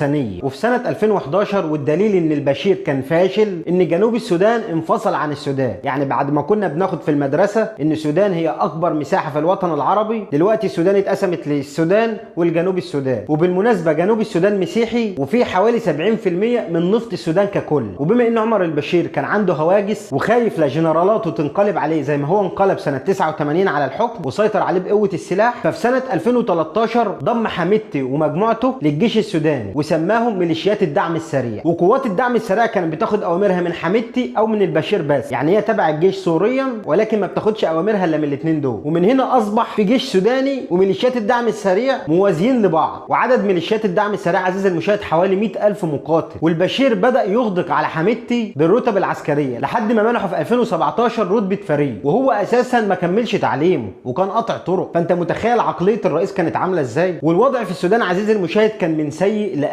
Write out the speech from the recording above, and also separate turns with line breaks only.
الانسانيه. وفي سنة 2011، والدليل ان البشير كان فاشل، ان جنوب السودان انفصل عن السودان. يعني بعد ما كنا بناخد في المدرسة ان السودان هي اكبر مساحة في الوطن العربي، دلوقتي السودان اتقسمت للسودان والجنوب السودان. وبالمناسبة جنوب السودان مسيحي وفيه حوالي 70% من نفط السودان ككل. وبما ان عمر البشير كان عنده هواجس وخايف لجنرالاته تنقلب عليه زي ما هو انقلب سنة 89 على الحكم وسيطر عليه بقوة السلاح، ففي سنة 2013 ضم حميدتي ومجموعته للجيش السوداني وسماهم ميليشيات الدعم السريع. وقوات الدعم السريع كانت بتاخد اوامرها من حميدتي او من البشير بس، يعني هي تبع الجيش سوريا ولكن ما بتاخدش اوامرها الا من الاثنين دول. ومن هنا اصبح في جيش سوداني وميليشيات الدعم السريع موازيين لبعض. وعدد ميليشيات الدعم السريع عزيزي المشاهد حوالي 100,000 مقاتل. والبشير بدأ يغدق على حميدتي بالرتب العسكرية لحد ما منحه في 2017 رتبة فريق، وهو اساسا ما كملش تعليمه وكان قاطع طرق. فانت متخيل عقلية الرئيس كانت عاملة ازاي؟ والوضع في السودان عزيزي المشاهد كان من سيء لأسوأ.